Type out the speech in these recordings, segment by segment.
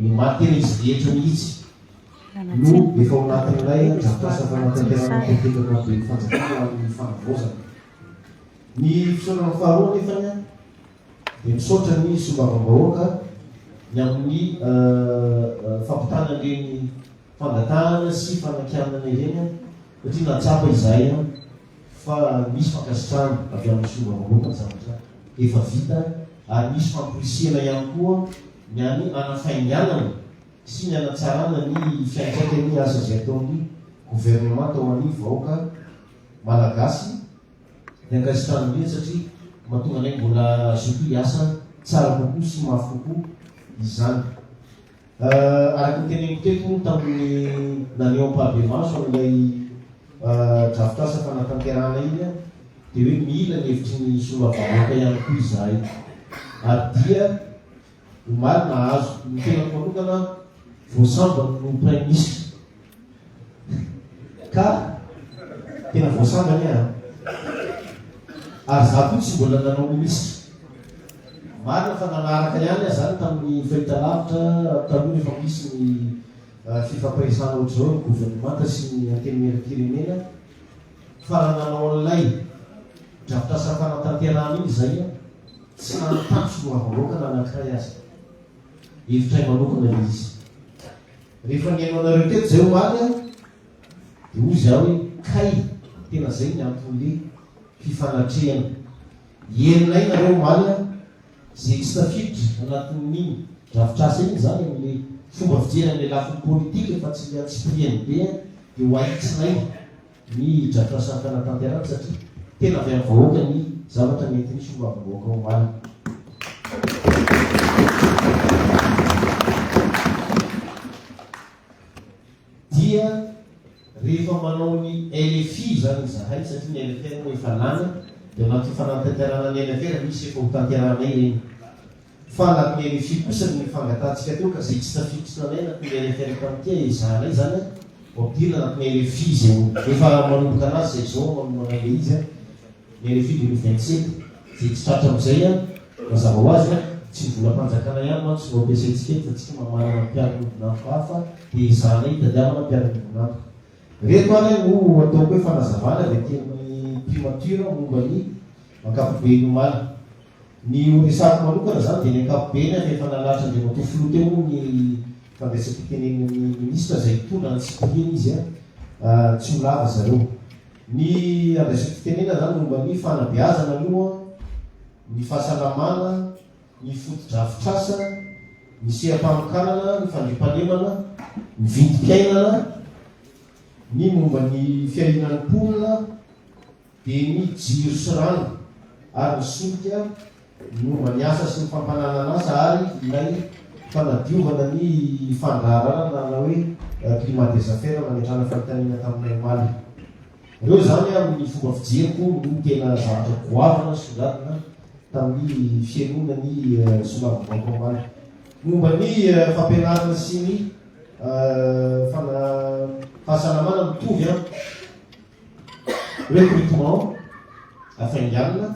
Omaly tena izy rehetra mihitsy no efa ao anatin'ilay drafitrasa fanatanterahana ny politika ankapoben'ny fanjakana ho an'ny fanavaozana. Ny fisaorana faharoa anefany dia misaotra ny solombavambahoaka ny amin'ny fampitana ireny fangatahana sy fanakianana ireny satria nahatsapa izahay fa nisy fankasitrahana avy amin'ny solombavambahoaka ny zavatra efa vita ary nisy famporisihana ihany koa ny any hanafainganana sy ny hanatsarana ny fiantraikan'ny asa izay ataon'ny governemanta ho an'ny vahoaka malagasy. Dia ankasitrahana indrindra satria mahatonga anay mbola hazoto hiasa tsara kokoa sy mafy kokoa izany. Araka ny teneniko teto moa tamin'ny naneho ampahibemaso an'ilay drafitrasa fanatanterahana iny aho dia hoe mila ny hevitry ny solombavambahoaka ihany koa izahay. Ary dia omaly nahazo, ny tenako manokana vao sambany no praiminisitra ka tena vao sambany aho an! Ary izaho koa tsy mbola nanao minisitra. Marina fa nanaraka ihany aho izany tamin'ny fahitalavitra taloha rehefa misy ny fifampiresahana ohatr'izao ny governemanta sy ny antenimierampirenena fa raha nanao an'ilay drafitrasa fanatanterahana iny izay aho tsy nanontany solombavambahoaka na anankiray aza. Hevitray manokana ilay izy. Rehefa nihaino anareo teto izay omaly aho dia hoy izaho hoe kay tena izay ny anton'le fifanatrehana. Henonay nareo omaly an, ze tsy tafiditra anatin'iny drafitrasa iny zany amle fomba fijery amle lafiny politika fa tsy le antsipiriany be an, de ho ahitsinay ny drafitrasa fanatanterahana satria tena avy amin'ny vahoaka ny zavatra nentin'ny solombavambahoaka omaly. Dia rehefa manao ny LFI izany izahay, satria ny LFR moa efa lany, dia anatin'ny fanatanterahana ny LFR misy efa ho tanterahanay ireny. Fa anatin'ny LFI kosa ny fangatahantsika teo ka izay tsy tafiditra anay anatin'ny LFR tamin'ity ezahanay izany ho ampidirina anatin'ny LFI izay ho efa manomboka anazy izay izao manomana an'ilay izy. Ny LFI 2027, izay tsy tratra amin'izay an, mazava ho azy an, tsy ny volam-panjakana ihany mantsy no ampiasaintsika eto fa tsika mba manana mpiara-miombon'antoka hafa dia ezahanay hitadiavana mpiara-miombon'antoka. Ireto ary no ataoko hoe fanazavana avy aty amin'ny primature momba ny ankapobeny omaly. Ny ho resahako manokana izany dia ny ankapobeny ary efa nalahatra Andriamatoa Filoha teo moa ny fandraisam-pitenenan'ny Minisitra izay hitondra ny tsipiriany izy an, tsy ho lava zareo. Ny andraisako fitenenana izany momba ny fanabeazana aloha, ny fahasalamana, ny fotodrafitrasa, ny seha-pamokarana, ny fandriampahalemana, ny vidim-piainana, ny momba ny fiahiana ny mponina, dia ny jiro sy rano ary ny solika, ny momba ny asa sy ny fampananan'asa ary ilay fanadiovana ny fandraharahana na hoe climat des affaires nametrahana fanontaniana taminay omaly. Ireo izany amin'ny fomba fijeriko no tena zavatra goavana songadina tamin'ny fihainoana ny solombavambahoaka omaly. Momba ny fampianarana sy ny fahasalamana mitovy an! Recrutement hafainganina,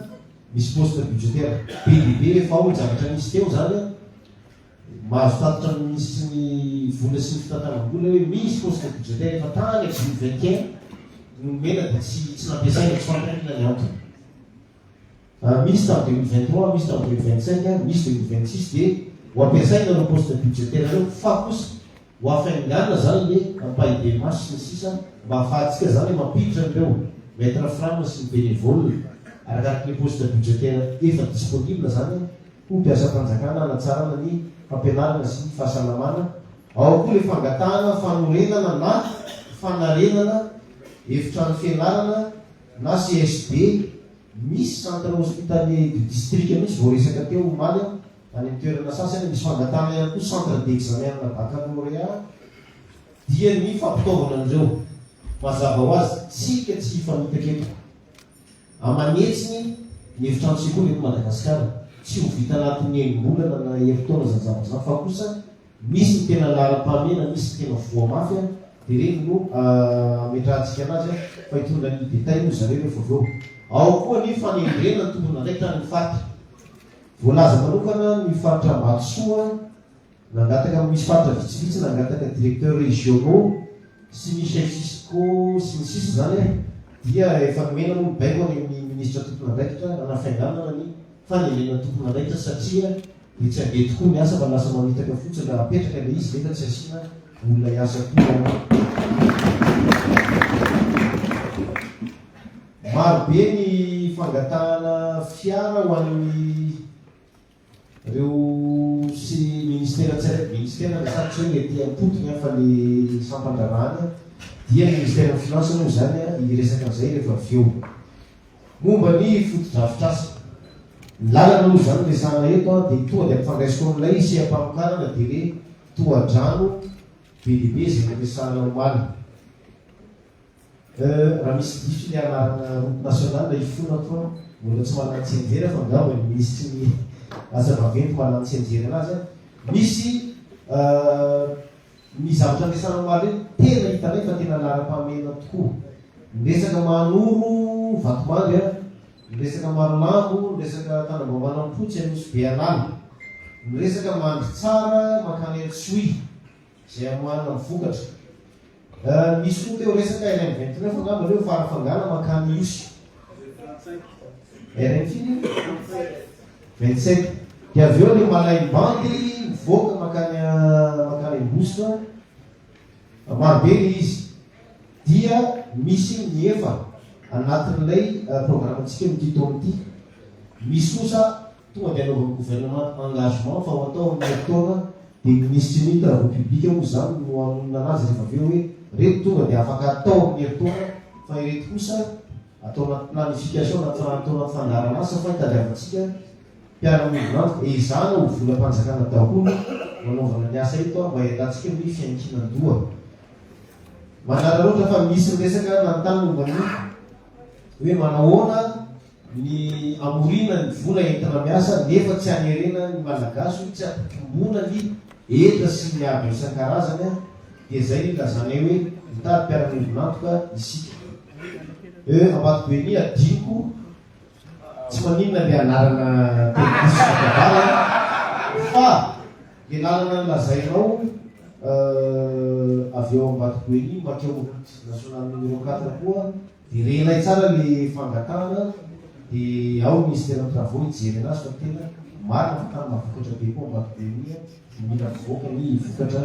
misy poste budgétaire be dia be efa ao, ny zavatra nisy teo izany an, mahazo tatitra amin'ny minisitry ny vola sy ny fitantanam-bola hoe misy poste budgétaire efa tany amin'ny 2021 no nomena dia tsy tsy nampiasaina, tsy fantatra inona ny antony. Misy tamin'ny 2023, misy tamin'ny 2025, misy 2026 dia ho ampiasaina ireo poste budgétaire ireo fa kosa Ho hafainganina zany le ampahibemaso sy ny sisa mba ahafahantsika zany mampiditra an'ireo maître fram sy ny bénévole arakaraky le poste budgétaire efa disponible zany ho mpiasam-panjakana hanatsarana ny fampianarana sy ny fahasalamana, ao koa le fangatahana fanorenana na fanarenana efitrano fianarana na CSB misy centre hospitalier du district mihitsy voaresaka teo omaly an. Any amin'ny toerana sasany, misy fangatahana ihany koa centre d'examen amina baccalauréat dia ny fampitaovana an'ireo. Mazava ho azy, tsika tsy hifamitaka eto. Aman'hetsiny ny efitrano sekoly eto Madagasikara. Tsy ho vita anatin'ny enim-bolana na herintaona izany zavatra izany fa kosa misy ny tena laharam-pahamehana, misy ny tena voa mafy dia ireny no ametrahantsika anazy fa hitondra ny détail moa zareo rehefa avy eo. Ao koa ny fanendrena ny tompon'andraikitra any amin'ny faritra. Voalaza manokana ny faritra Ambatosoa, Nangataka misy faritra vitsivitsy nangataka directeurs régionaux sy ny chefs fiscaux sy ny sisa izany an, dia efa nomena moa ny baiko any amin'ny minisitra tompon'andraikitra hanafainganana ny fanendrena ny tompon'andraikitra satria dia tsy handeha tokoa ny asa fa lasa mamitaka fotsiny raha apetraka ilay izy nefa tsy asiana olona hiasa koa any. Maro be ny fangatahana fiara ho an'ny Reo sy ministera tsirairay, ministera le sady tsy hoe le aty am-potony an fa le sampan-draharaha any an, dia ny ministeran'ny finance moa izany an hiresaka an'izay rehefa avy eo. Momba ny fotodrafitrasa. Ny lalana aloha izany resahana eto an, dia tonga dia ampifandraisiko amin'ilay seha-pamokarana dia le tohadrano be dia be izay noresahana omaly. Euh, raha misy diso ilay anarana route nationale ifonako fa mbola tsy manana tsianjery fa angamba ny minisitry ny asa vaventy manana tsianjery anazy an. Misy euh, ny zavatra niresahana omaly iny tena hitanay fa tena laharam-pahamehana tokoa. Ny resaka Mahanoro Vatomandry an, ny resaka Marolambo, ny resaka Tanambao Manampotsy Anosy Be An'ala, ny resaka Mandritsara mankany Antsohihy. Izay amoahana ny vokatra. Euh, nisy koa teo resaka RM 29 angamba aleo farafangana mankany Ihosy. RM firy? 25. Dia avy eo le malaim-bandy mivoaka mankany mankany Ambositra. Marobe le izy. Dia misy ny efa anatin'ilay programme-ntsika amin'ity taona ity. Misy kosa Tonga dia anaovan'ny gouvernement engagement fa ho atao amin'ny herintaona dia ny minisitry ny travaux publics moa izany no hanonona anazy rehefa avy eo hoe reto tonga dia afaka atao amin'ny herintaona fa ireto kosa atao anaty planification na atao anaty fandaharan'asa fa hitadiavantsika mpiara-miombon'antoka ezahana ho volam-panjakana daholo no anaovana ny asa eto mba hialantsika amin'ny fiankinan-doha. Manararaotra fa misy miresaka nanontany momba ny hoe manahoana ny hamoriana ny vola entina miasa nefa tsy hanerena ny Malagasy hoy tsy hampitomboana ny hetra sy ny haba isan-karazany an, dia izay no ilazanay hoe mitady mpiara-miombon'antoka isika. Euh Ambatobe adinoko, tsy maninona le anarana teny diso kabary an, fa le lalana nolazainao euh avy eo Ambatobe mankeo route nationale numéro 4 koa Dia renay tsara le fangatahana dia ao ny ministeran'ny travaux hijery anazy fa tena marina fa tany mahavokatra be koa Ambatobe iny no mila mivoaka ny vokatra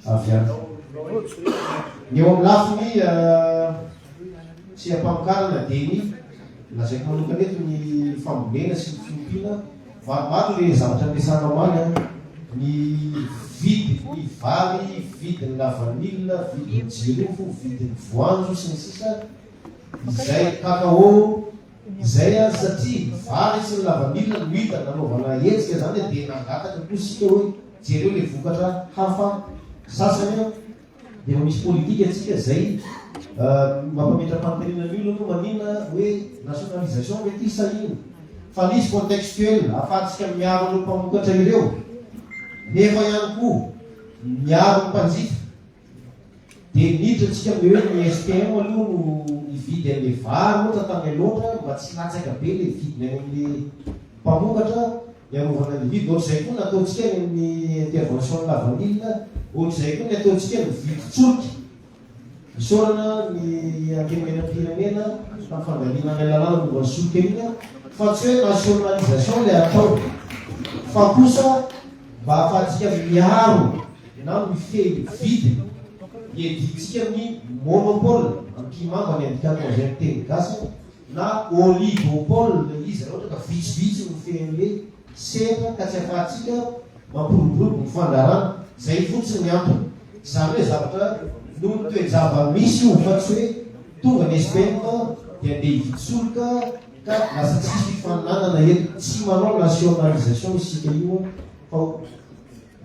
avy any. Ny eo amin'ny lafiny seha-pamokarana dia ny lazaiko manokana eto ny fambolena sy ny fiompiana, maromaro le zavatra niresahana omaly an, ny vidin'ny vary, vidin'ny lavanila, vidin'ny jirofo, vidin'ny voanjo sy ny sisa izay cacao izay an, satria ny vary sy ny lavanila no hita nanaovana hetsika zany dia nangataka koa isika hoe jereo le vokatra hafa sasany an, Dia efa misy politika antsika izay mampametra-panontaniana ny olona aloha maninona hoe nationalisation ve ity sa inona? Fa le izy contextuel ahafahantsika miaro an'ireo mpamokatra ireo nefa ihany koa miaro ny mpanjifa. Dia niditra antsika amin'ilay hoe ny SPM aloha no hividy an'ilay vary ohatra tany aloatra mba tsy hilatsaka be ilay vidiny any amin'ilay mpamokatra. Hiarovana ny vidy. Ohatr'izay koa ny nataontsika any amin'ny intervention ny lavanila, ohatr'izay koa ny ataontsika ny vidin-tsolika. Isaorana ny Antenimierampirenena tamin'ny fandaniana ilay lalàna momba ny solika iny fa tsy hoe nationalisation ilay atao fa kosa mba ahafahantsika miaro na mifehy ny vidiny, hiadiantsika amin'ny monopole, ampihimamba ny andikako an'izay amin'ny teny gasy. na oligopole ilay izy raha ohatra ka vitsivitsy no mifehy sehatra ka tsy afahantsika mampiroborobo ny fandraharana, izay fotsiny ny antony. Izany hoe zavatra noho ny toe-java-misy io fa tsy hoe tonga ny SPM dia andeha hividy solika ka lasa tsy hisy fifaninanana eto. Tsy manao nationalisation isika io fa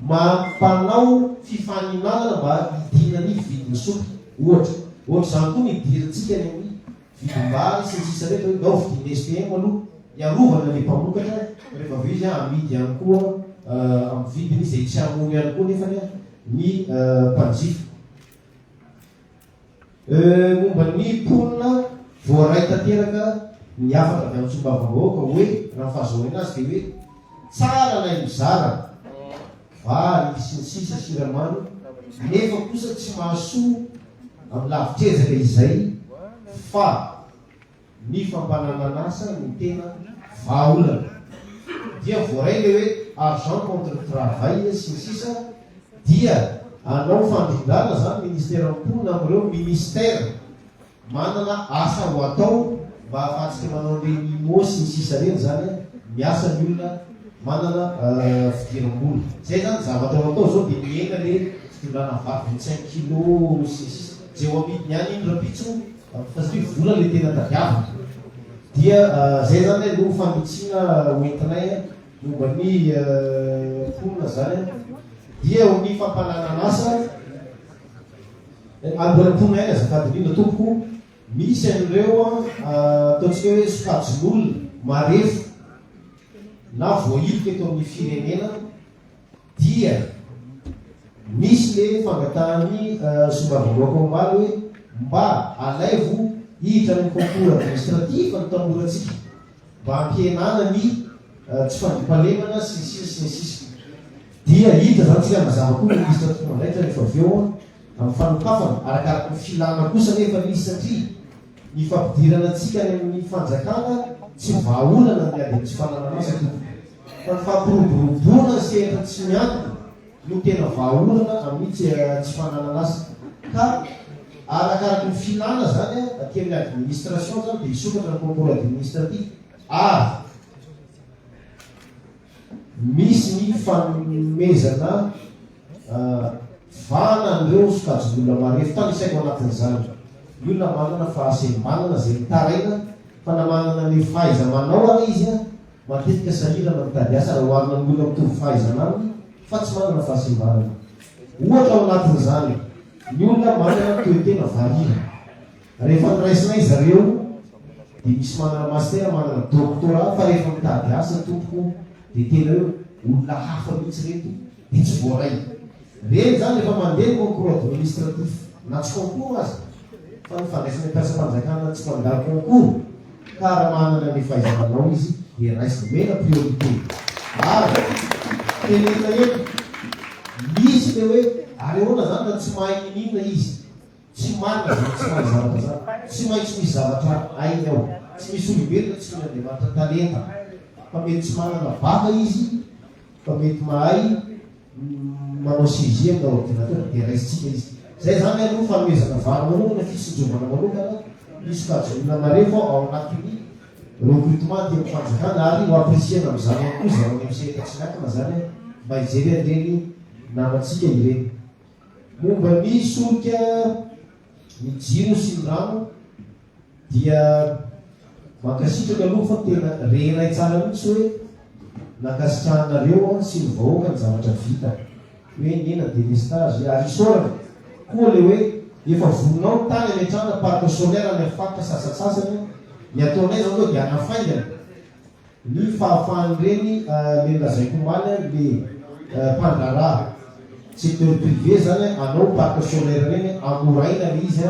mampanao fifaninanana mba hidinan'ny vidin'ny solika ohatra. Ohatr'izany koa ny hidirantsika any amin'ny Vidim-bary sy ny sisa rehetra hoe ndao vidian'ny SPM aloha hiarovana ilay mpamokatra fa rehefa avy eo izy amidy ihany koa amin'ny vidiny izay tsy hamono ihany koa nefany ny mpanjifa. Momba ny mponina voaray tanteraka ny hafatra avy amin'ny solombavambahoaka hoe raha ny fahazoanay anazy dia hoe tsara ilay mizara. vary sy ny sisa siramamy nefa kosa tsy mahasoa amin'ny lavitr'ezaka izay fa ny fampananan'asa no tena vahaolana. Dia voaray le hoe argent contre travail sy ny sisa dia hanao fandrindrana zany ministeran'ny mponina amin'ireo ministera manana asa ho atao mba ahafahantsika manao an'ireny IMO sy ny sisa ireny zany an, miasa ny olona manana fidiram-bola. Zay zany zavatra ho atao zao dia mihena le fitondrana vary 25 kilos sy ny sisa. Zay ho amidiny any iny rahampitso Fa satria vola le tena tadiavina. Dia zay zany no fanitsiana hoentinay momba ny mponina zany an. Dia eo amin'ny fampananan'asa, ary mbola mponina ihany azafady indrindra tompoko, misy an'ireo ataontsika hoe sokajin'olona marefo na voahilika eto amin'ny firenena, Dia nisy le fangatahan'ny solombavambahoaka omaly hoe mba alaivo hiditra any amin'ny concours administratif ny tanorantsika mba hampihenana ny tsy fandriampahalemana sy ny sisa sy ny sisa. Dia hiditra zany tsika hanazava koa ny minisitra tompon'andraikitra rehefa avy eo amin'ny fanokafana, arakaraky ny filana kosa anefa ilay izy satria Ny fampidirana antsika any amin'ny fanjakana tsy vahaolana ny ady amin'ny tsy fananan'asa tompoko. Fa ny fampiroboroboana ny sehatra tsy miankina no tena vahaolana amin'ny tsy fananan'asa. Ka arakaraky ny filana zany aty amin'ny administration zany dia hisokatra ny concours administratif ary misy ny fanomezana vahana an'ireo sokajin'olona marefo. Tanisaiko anatin'izany ny olona manana fahasembanana izay mitaraina fa na manana ny fahaiza-manao ara izy, matetika sahirana mitady asa raha oharina amin'ny olona mitovy fahaizana aminy fa tsy manana fahasembanana. Ohatra ao anatin'izany ny olona manana toe-tena varira. Rehefa noraisinay zareo dia misy manana master, manana doctorat fa rehefa mitady asa tompoko dia tena hoe olona hafa mihitsy reto dia tsy voaray. Reny zany rehefa mandeha ny concours administratif na tsy concours aza fa ny fandraisana mpiasam-panjakana tsy mandalo concours ka raha manana ny fahaiza-manao izy dia raisina, omena priorité. Ary tenenina eto misy le hoe ary ahoana zany raha tsy mahay niniana izy? Tsy marina izany tsy mahay zavatra izany. Tsy maintsy misy zavatra hainy ao. Tsy misy olombelona tsy omen'Andriamanitra talenta. Fa mety tsy manana baka izy fa mety mahay manao saisie amina ordinateur dia raisintsika izy. Izay izany aloha fanomezana vary manokana, fitsinjovana manokana ny sokajin'olona marefo ao anatin'ny recrutement aty amin'ny fanjakana ary ho apprécier-na amin'izany ihany koa zareo any amin'ny sehatra tsy miankina izany mba hijery an'ireny namantsika ireny. Momba ny solika, ny jiro sy ny rano dia mankasitraka aloha fa tena renay tsara mihitsy hoe nankasitrahanareo sy ny vahoaka ny zavatra vita hoe nihena delestage ary isaorana koa le hoe efa vonona ao ny tany ametrahana parc solaire any amin'ny faritra sasatsasany ny ataonay zao aloha dia hanafaingana Ny fahafahan'ireny le nolazaiko omaly le mpandraharaha secteur privé zany hanao parc solaire ireny hamoraina le izy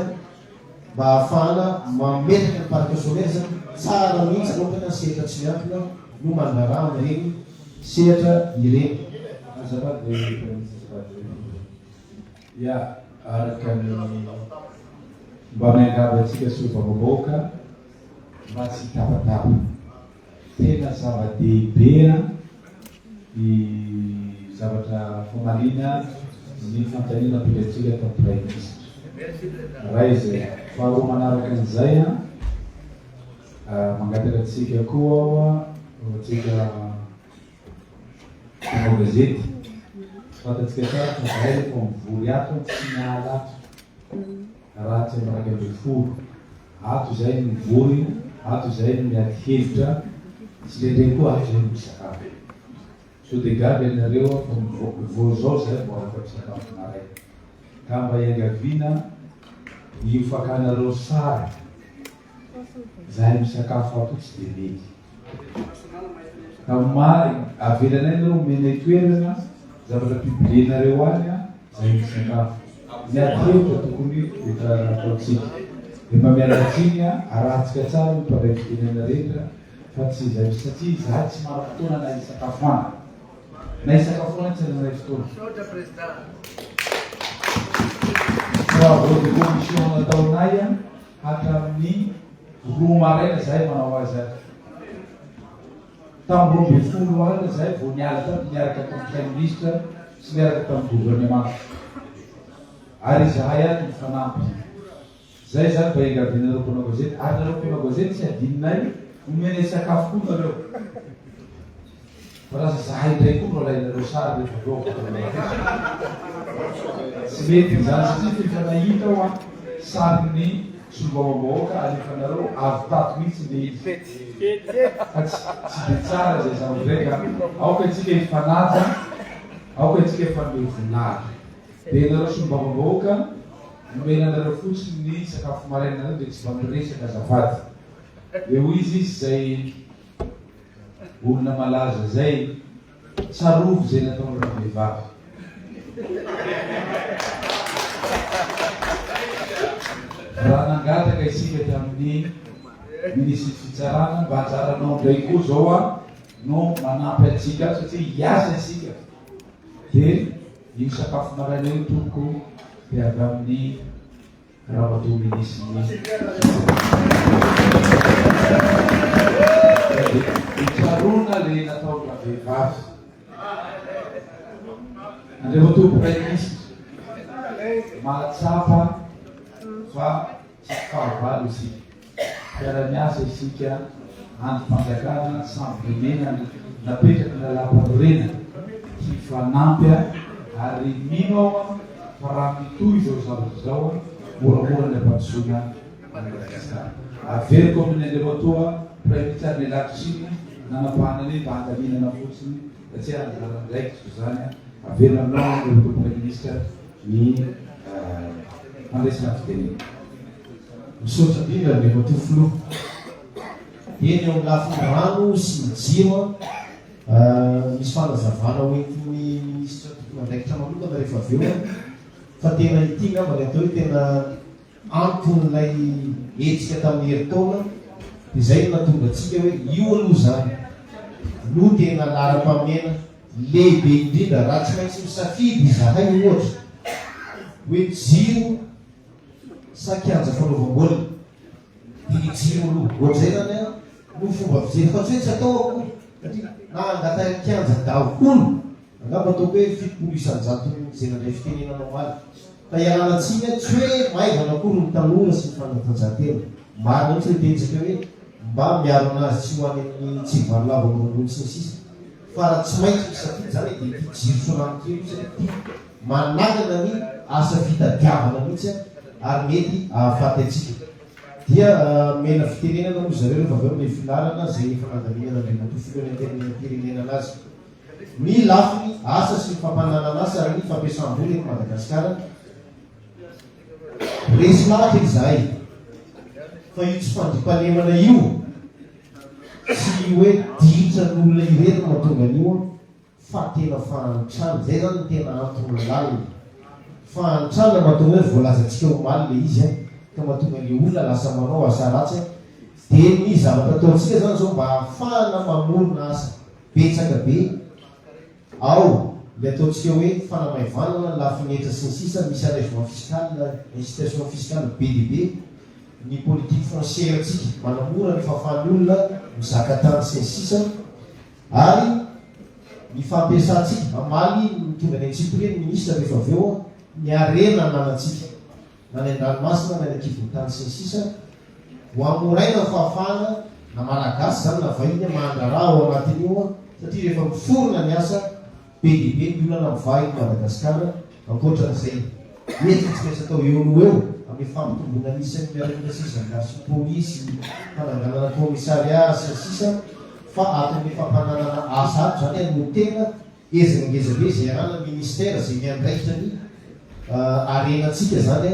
mba hahafahana mametraka ny parc solaire satria tsara mihitsy raha ohatra ka ny sehatra tsy miankina no mandraharaha amin'ireny sehatra ireny. Azafady ry Praiminisitra azafady ry Filoha. Ya, araka ny mba miangavy antsika solombavambahoaka mba tsy hitabataba. Tena zava-dehibe ny zavatra famaliana ny fanontaniana napetratsika tamin'ny Praiminisitra. Iray izay. Faharoa manaraka an'izay, mangataka antsika koa aho, antsika mpanao gazety, fantatsika tsara fa zahay rehefa mivory ato tsy miala ato. Raha tsy amin'ny 11. Ato izahay no mivory, ato izahay no miady hevitra, tsy indraindray koa ato izahay no misakafo. Sao dia gaga ianareo aho fa vao izao izahay vao afaka misakafo maraina. Ka mba iangaviana ny ho fakanareo sary izahay misakafo ato tsy dia mety. Ka ma avelanay nareo omenay toerana zavatra publier-nareo any zay misakafo. Ny ady hevitra tokony ho ataontsika. Dia mba miala tsiny arahantsika tsara ny mpandray fitenenana rehetra fa tsy izay satria izahay tsy manam-potoana na hisakafoanana. Na hisakafoana tsy anananay fotoana. Travaux de commission nataonay hatramin'ny roa maraina zahay manao azy ato. Tamin'ny 12 alina zahay vao niala tato niaraka tamin'ny Praiminisitra sy niaraka tamin'ny governemanta. Ary izahay ato mifanampy. Zay zany mba iangavianareo mpanao gazety ary nareo mpanao gazety tsy adinonay omenay sakafo koa nareo fa lasa zahay ndray koa no alainareo sary rehefa avy eo avoakanareo tsy mety izany satria f'efa nahita aho an sarin'ny solombavambahoaka alefanareo avy tato mihitsy le izy fa tsy tsy de tsara zay zavatra zay ka aoka isika hifanaja aoka isika hifanome voninahitra Dia ianareo solombavambahoaka, nomena anareo fotsiny ny sakafo marainanareo dia tsy mba miresaka azafady. Dia hoy izy izy izay olona malaza izay, tsarovy izay nataon'ny ravehivavy. Raha nangataka isika tamin'ny minisitry fitsarana mba anjaranao indray koa izao a no manampy antsika ato satria hiasa isika dia Io sakafo maraina io tompoko dia avy amin'ny Ramatoa Minisitry ny Hotsaroana le nataon'ny ravehivavy. Andriamatoa Praiminisitra, mahatsapa fa tsy fahavalo isika. Mpiara-miasa isika, andrim-panjakana sambo-pirenena napetraky ny lalàmpanorenana hifanampy ary mino aho fa raha mitohy izao zavatra izao, moramora ny hampandrosoana an'i Madagasikara. Averiko amin'ny Andriamatoa Praiminisitra ary mialako tsiny nanapahana ny hoe mba handaminana fotsiny satria anjara andraikitro izany. Averina aminao Andriamatoa Praiminisitra ny fandraisana fitenenana. Misaotra indrindra Andriamatoa Filoha. Eny eo amin'ny lafiny rano sy ny jiro an, misy fanazavana ho entin'ny Minisitra tompon'andraikitra manokana rehefa avy eo an, fa tena ity angamba ny atao hoe tena anton'ilay hetsika tamin'ny herintaona, dia izay no nahatonga antsika hoe io aloha izany no tena laharam-pahamehana lehibe indrindra raha tsy maintsy misafidy izahay ohatra hoe jiro sa kianja fanaovam-baolina dia ny jiro aloha. Ohatr'izay izany an no fomba fijery fa tsy hoe tsy atao akory satria na angatahin'ny kianja daholo angamba ataoko hoe 70 isan-jaton'ny izay nandray fitenenana omaly. Fa ialana tsiny an, tsy hoe maivana akory ny tanora sy ny fanatanjahantena. Marina mihitsy ilay tenintsika hoe mba miaro anazy tsy ho any amin'ny tsy hivalolava eo ambony sy ny sisa. Fa raha tsy maintsy misafidy izany dia ity jiro sy rano kely io satria ity manakana ny asa fitadiavana mihitsy ary mety hahafaty antsika. Dia omena fitenenana moa zareo rehefa avy eo amin'ilay filaharana izay efa nandaminan'Andriamatoa Filohan'ny Antenimierampirenena anazy. Ny lafiny asa sy ny fampananan'asa ary ny fampiasam-bola eto Madagasikara. Resy lahatra izahay fa io tsy fandriampahalemana io tsy hoe ditran'olona irery no mahatonga an'io fa tena fahantrana. Izay izany no tena antony lalina. Fahantrana mahatonga hoe voalazantsika omaly ilay izy ka mahatonga ilay olona lasa manao asa ratsy. Dia ny zavatra ataontsika izany izao mba hahafahana mamorona asa betsaka be ao ilay ataontsika hoe fanamaivanana ny lafiny hetra sy ny sisa, misy allègement fiscal, incitation fiscale be dia be, ny politique foncière ntsika manamora ny fahafahan'ny olona mizaka tany sy ny sisa ary ny fampiasantsika, hamaly mitondra ny antsipiriany ny ministra rehefa avy eo, ny harena ananantsika. na any an-dranomasina na any an-kibon'ny tany sy ny sisa Ho hamoraina ny fahafahana na Malagasy izany na vahiny mahandraharaha ao anatin'io satria rehefa miforona ny asa be dia be ny olana mivaha eto Madagasikara ankoatran'izay hetsika tsy maintsy atao eo noho eo amin'ny fampitomboana ny isan'ny miaramila sy zandary sy polisy fananganana commissariat sy ny sisa fa ato amin'ny fampananana asa ato izany no tena Ezaka ngeza be izay ananan'ny ministera izay miandraikitra ny harenantsika izany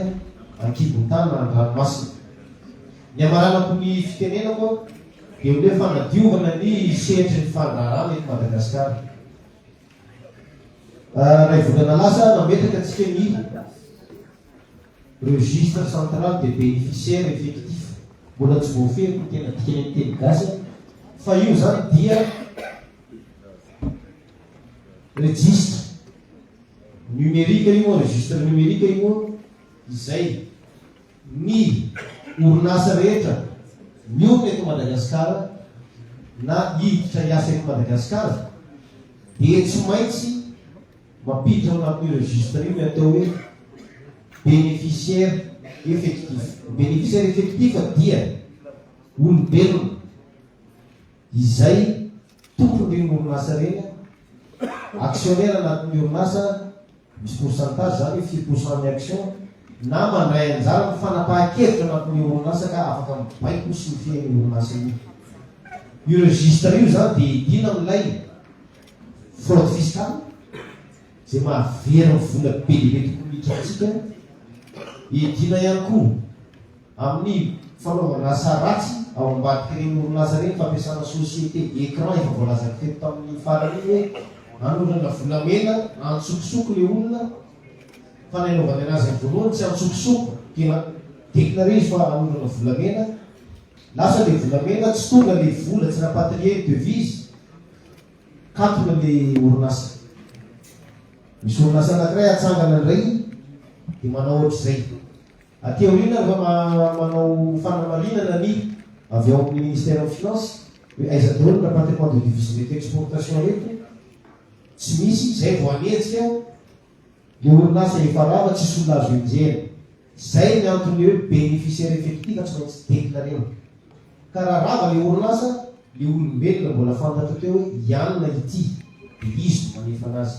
an-kibon-tany na an-dranomasina. Ny hamaranako ny fitenenako dia ny hoe fanadiovana ny sehatry ny fandraharahana eto Madagasikara. Iray volana lasa nametraka antsika ny registre central des bénéficiaires effectifs. Mbola tsy voafehiko ny tena dikany amin'ny teny gasy fa io izany dia. Registre numérique io, registre numérique io izay ny orinasa rehetra miorina eto Madagasikara na hiditra hiasa eto Madagasikara dia tsy maintsy mampiditra ao anatin'io registre io ny atao hoe bénéficiaire effectif. Ny bénéficiaire effectif dia olombelona izay tompon'ireny orinasa ireny, actionnaire anatin'ny orinasa, misy pourcentage izany hoe firy pourcent ny action, na mandray anjara amin'ny fanapahan-kevitra anatin'ny orinasa ka afaka mibaiko sy mifehy an'io orinasa io. Io registre io izany dia hidiana amin'ilay fraude fiscale izay mahavery ny vola be dia be tokony miditra amintsika, hidiana ihany koa Amin'ny fanaovana asa ratsy ao ambadik'ireny orinasa ireny fampiasana société écran efa voalazako teto tamin'ny farany iny hoe anondrana volamena antsokosoko le olona fa ny anaovany anazy amin'ny voalohany tsy antsokosoko tena déclaré izy fa anondrana volamena lasa le volamena tsy tonga le vola tsy rapatrier ny devise katona le orinasa misy orinasa anankiray atsangana indray dia manao ohatr'izay. Aty aoriana rehefa manao fanamarinana ny avy ao amin'ny ministère ny finance hoe aiza daholo ny rapatriement de devise mety exportation reto, tsy misy, zay vao hanenjika le orinasa efa rava tsisy olona azo enjehina. Zay ny antony hoe bénéficiaire effectif tsy maintsy déclarena. Ka raha rava le orinasa, le olombelona mbola fantatra teo hoe i anona ity de izy no manefa anazy.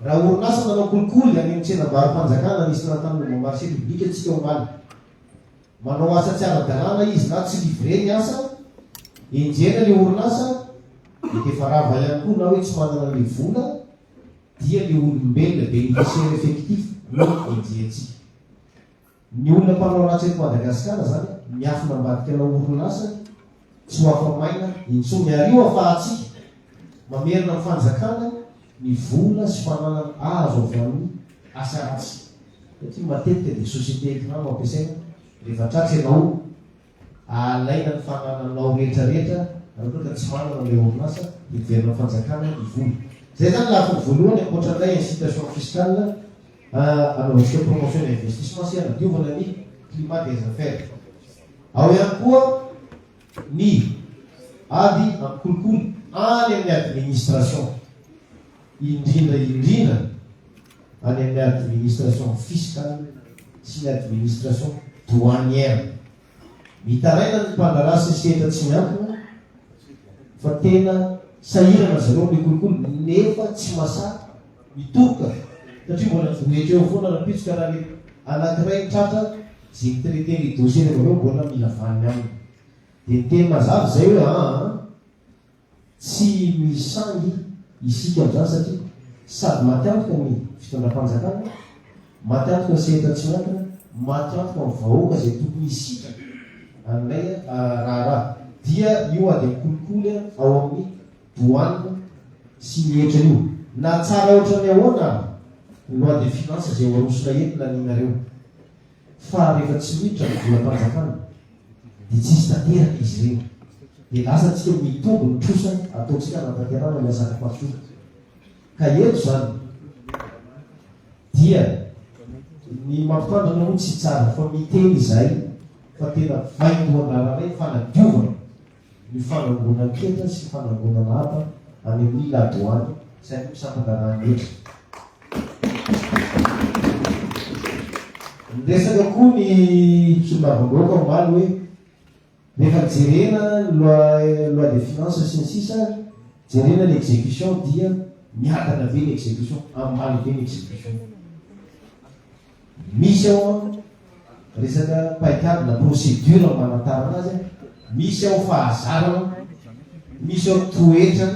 Raha orinasa manao kolikoly any amin'ny tsenambaro-panjakana nisy nanontany momba marché public tsika omaly. Manao asa tsy ara-dalàna izy na tsy livré ny asa, enjehina le orinasa, mety efa rava ihany koa na hoe tsy manana le vola dia le olombelona bénéficiaire effectif no enjehintsika. Ny olona mpanao ratsy eto Madagasikara zany miafina ambadika anao orinasa tsy ho afa-maina intsony ary io afahantsika mamerina amin'ny fanjakana ny vola sy fananana azo avy amin'ny asa ratsy satria matetika dia société écran no ampiasaina rehefa tratra ianao Alaina ny fanananao rehetra rehetra raha toa ka tsy manana ilay orinasa dia miverina amin'ny fanjakana ny vola. Izay izany lafiny voalohany ankoatra an'ilay incitation fiscale anaovantsika promotion ny investissement sy hanadiovana ny climat des affaires. Ao ihany koa ny ady amin'ny kolikoly any amin'ny administration, indrindra indrindra any amin'ny administration fiscale sy ny administration douanière. Mitaraina ny mpandraharaha sy sehatra tsy miankina fa tena sahirana zareo amin'ny kolikoly nefa tsy masahy mitoroka satria mbola vohitra eo foana rahampitso ka raha le anankiray ny tratra ze mi-traiter ny dossier rehefa avy eo mbola mila vaniny aminy. Dia niteny mazava izay hoe aa. Tsy misangy isika amin'izany satria sady maty antoka ny fitondram-panjakana, maty antoka ny sehatra tsy miankina, maty antoka ny vahoaka izay tokony hisitraka an'ilay raharaha. Dia io ady amin'ny kolikoly ao amin'ny douane sy ny hetra io. Na tsara ohatran'ny ahoana ary ny loi des finances izay ho arosonay eto lanianareo. Fa rehefa tsy miditra ny volam-panjakana dia tsy hisy tanteraka izy ireny. Dia lasa tsika mitombo ny trosa ataontsika hanatanterahana ilay zaka-pahasoa. Ka eto izany dia ny mampitandrina moa tsy tsara fa miteny izahay fa tena vaindohan-draharaha ny fanadiovana ny fanangonan-ketra sy fanangonana haba any amin'ny ladoany sy any amin'ny sampan-draharahan'ny hetra. Niresaka koa ny solombavambahoaka omaly hoe rehefa jerena ny loi loi des finances sy ny sisa, jerena ny exécution dia miadana be ny exécution, ambany be ny exécution. Misy ao an resaka paikady na procédure manatarana azy, misy ao fahazarana, misy ao toetra,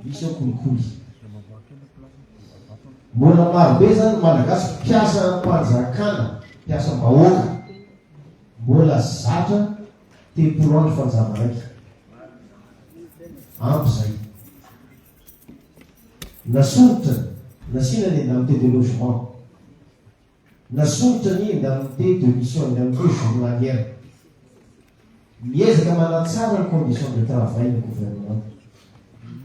misy ao kolikoly. Mbola maro be zany ny Malagasy mpiasam-panjakana, mpiasam-bahoaka mbola zatra 30 andro fanjava raika. Ampy zay. Nasondrotra, nasiana ny indemnité de logement. Nasondrotra ny indemnité de mission, indemnité journalière. Miezaka manatsara ny conditions de travail ny gouvernement.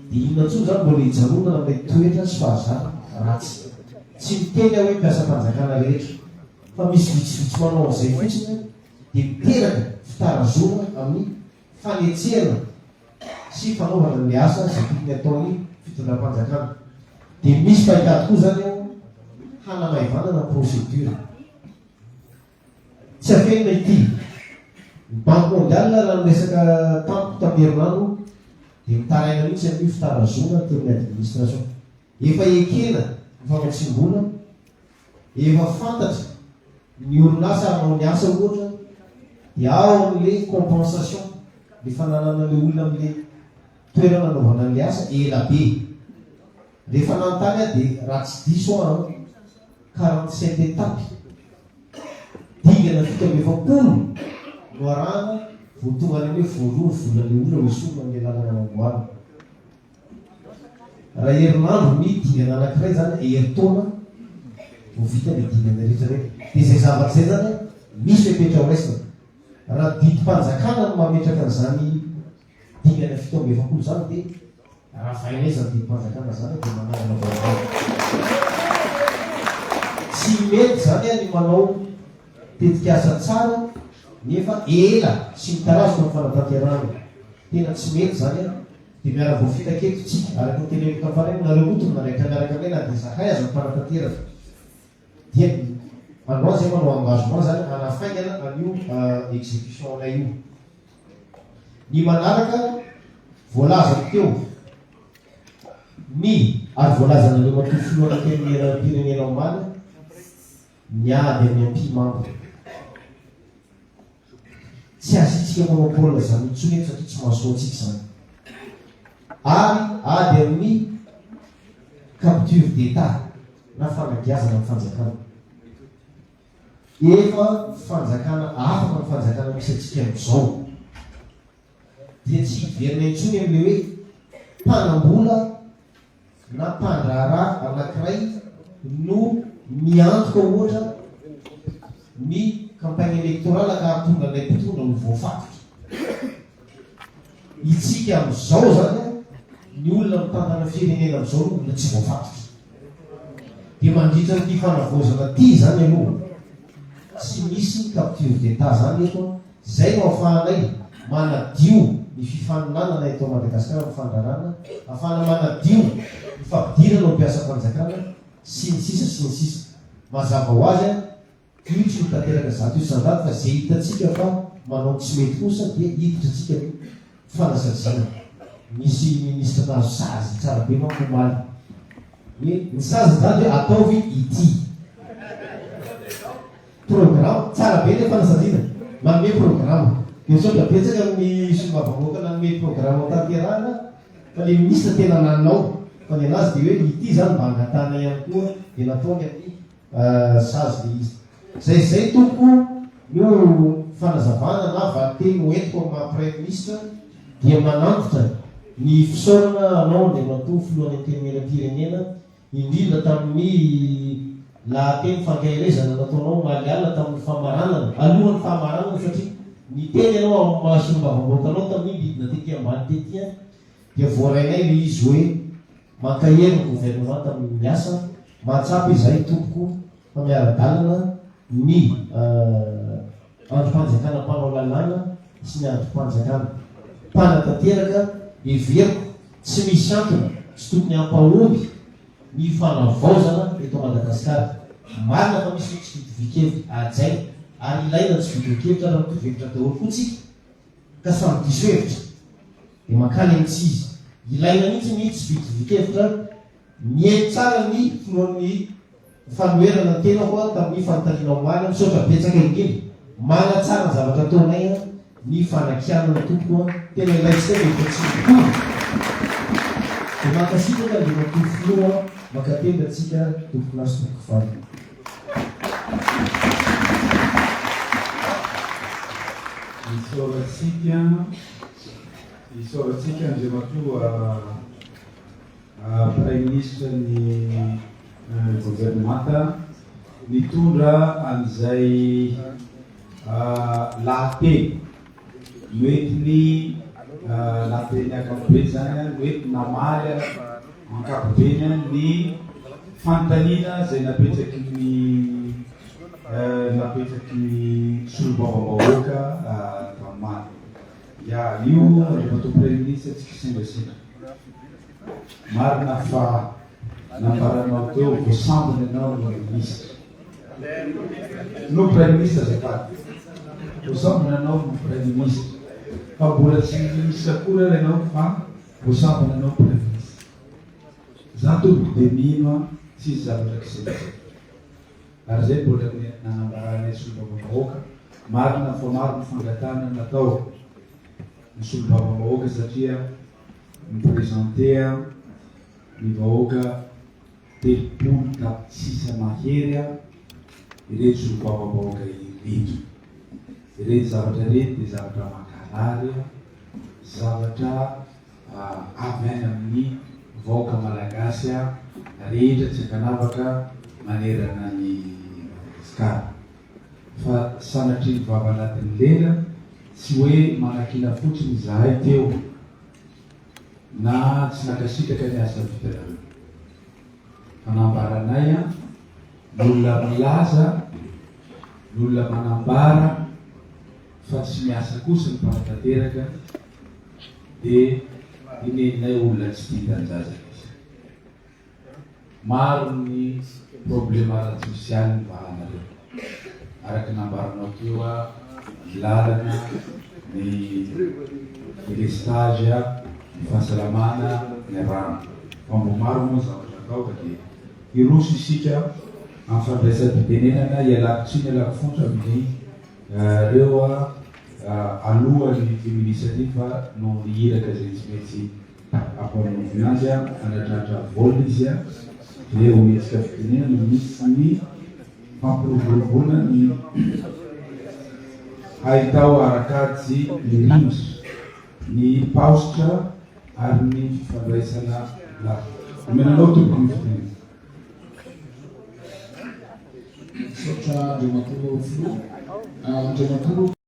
Dia inona intsony izany mbola hijanonana amin'ilay toetra sy fahazarana ratsy. Tsy miteny aho hoe mpiasam-panjakana rehetra, fa misy vitsivitsy manao an'izay fotsiny dia miteraka fitarazoana amin'ny fanetsehana sy fanaovana ny asa izay tokony hataon'ny fitondram-panjakana. Dia misy paikady koa izany ao hanamaivanana ny procédure. Tsy afenina ity. Ny Banque mondiale raha niresaka tamiko tamin'ny herinandro dia mitaraina mihitsy amin'io fitarazoana teo amin'ny administration. Efa ekena ny famatsiam-bola, efa fantatra ny orinasa hanao ny asa ohatra dia ao amin'ilay compensation, ny fananana ilay olona amin'ilay toerana anaovana an'ilay asa ela be. Rehefa nanontany aho dia raha tsy diso aho an, 47 étapes, dingana 47 no arahana vao tonga any amin'ny hoe voaloa ny volan'ilay olona ho esorina amin'ilay lalana namboarina. Raha herinandro ny dingana anankiray izany, herintaona vao vita ilay dingana rehetra rehetra. Dia izay zavatra izay izany an, misy fepetra ho raisina. Raha didim-panjakana no mametraka an'izany Dingana 47 izany dia ravainay izany didim-panjakana izany dia manangana vaovao. Tsy mety izany ny manao tetikasa tsara nefa ela sy mitarazoka ny fanatanterahana. Tena tsy mety izany an! Dia miara-voafitaka eto tsika, araka ny teneniko tamin'ny farany, nareo koa tompon'andraikitra miaraka aminay na dia izahay aza mpanatanteraka. Dia androany izay manao engagement izany hanafaingana an'io execution-nay io. Ny manaraka voalazako teo ny ary voalazan'Andriamatoa Filohan'ny Antenimierampirenena omaly ny ady amin'ny ampihimamba. Tsy asiantsika monopole izany intsony eto satria tsy mahasoa antsika izany. Ary ady amin'ny capture d'Etat na fanagiazana ny fanjakana. Efa fanjakana afaka ny fanjakana misy antsika amin'izao. Dia tsy hiverina intsony amin'ilay hoe mpanambola na mpandraharaha anankiray no miantoka ohatra ny campagne électorale ka hahatonga an'ilay mpitondra ho voafatotra. Itsika amin'izao izany, ny olona mitantana firenena amin'izao no olona tsy voafatotra. Dia mandritra an'ity fanavaozana ity izany aloha, tsy misy capture d'Etat izany eto an, izay no ahafahanay manadio ny fifaninanana eto Madagasikara amin'ny fandrarana, ahafahana manadio ny fampidirana ho mpiasam-panjakana, sy ny sisa sy ny sisa. Mazava ho azy an, Io tsy ho tanteraka 100% fa ze hitantsika fa manao ny tsy mety kosa dia hiditra tsika ny fanasaziana. Nisy ministra nahazo sazy tsara be manko omaly hoe ny sazy zany hoe ataovy ity programme tsara be le fanasaziana manome programme dia misaotra betsaka amin'ny solombavambahoaka nanome programme ho tanterahana fa le ministra tena nanao fa ny anazy dia hoe ity zany mba angatahana ihany koa dia nataony amin'ny Sazy le izy. Zay zay tompoko no fanazavana na valinteny ho entiko amin'ny maha Praiminisitra dia manantitra ny fisaorana anao Andriamatoa Filohan'ny Antenimierampirenena indrindra tamin'ny lahateny fankaherezana nataonao omaly alina tamin'ny famaranana, alohan'ny famaranana satria niteny ianao amin'ny maha solombavambahoaka anao tamin'iny nidina tety ambany tety dia voarainay le izy hoe Mankahery ny governemanta amin'ny asa, mahatsapa izahay tompoko fa miara-dalana ny andrim-panjakana mpanao lalàna sy ny andrim-panjakana mpanatanteraka, heveriko tsy misy antony tsy tokony hampahomby ny fanavaozana eto Madagasikara. Marina fa misy ny tsy fitovian-kevitra, hajaina ary ilaina ny tsy fitovian-kevitra raha mitovy hevitra daholo koa tsika ka samy diso hevitra. Dia mankany amin'ny tsy izy. Ilaina mihitsy ny tsy fitovian-kevitra. Mihaino tsara ny filohan'ny fanoherana ny tenako aho tamin'ny fanontaniana omaly. Misaotra betsaka indrindra. Manatsara ny zavatra ataonay ny fanakianana tompoko a. Tena ilaintsika ny hevitra tsy mitovy. Dia mankasitraka Andriamatoa Filoha, mankatelina antsika tompokolahy sy tompokovavy. Isaorantsika, isaorantsika Andriamatoa Praiminisitra ny governemanta nitondra an'izay lahateny noentiny. Lahateny ankapobeny izany no namaly ankapobeny ny fanontaniana izay napetraky ny napetraky ny solombavambahoaka tamin'ny Ya, io Andriamatoa Praiminisitra tsy kisendrasendra. Marina fa nambaranao teo vao sambany ianao no minisitra. No praiminisitra azafady. Vao sambany ianao no praiminisitra. Fa mbola tsy minisitra akory ary ianao fa vao sambany ianao praiminisitra. Za tompoko dia mino an, tsisy zavatra kisendrasendra. Ary zay mbola nanambaranay solombavambahoaka, marina fa maro ny fangatahana natao ny solombavambahoaka satria mi-presenter ny vahoaka 30 tapitrisa mahery ireto solombavambahoaka ireto. Ireny zavatra ireny dia zavatra mankarary, zavatra avy any amin'ny vahoaka malagasy rehetra tsy ankanavaka manerana an'i Madagasikara. Fa sanatria ny vava anatin'ny lela, tsy hoe manakiana fotsiny izahay teo na tsy nankasitraka ny asa vitanareo. Fa nambaranay an, ny olona milaza, ny olona manambara fa tsy miasa kosa ny mpanatanteraka dia ineninay olona tsy tia tanindrazana izy. Maro ny problema ara-tsosialy ny vahanareo. Araka ny nambaranao teo ny lalana, ny delestage, ny fahasalamana, ny rano. Fa mbo maro moa ny zavatra atao ka dia hiroso isika amin'ny fandraisam-pitenenana ialako tsiny ialako fontra amin'ny reo alohan'ity minisitra ity fa noho ny iraka izay tsy maintsy Ampanaovina azy hanatratra vol izy dia omentsika fitenenana misy ny fampiroboroboana ny haitao ara-kajy mirindra, ny paositra ary ny fifandraisana lavitra. Omena anao tompoko ny fitenenana. Misaotra Andriamatoa Filoha. Andriamatoa.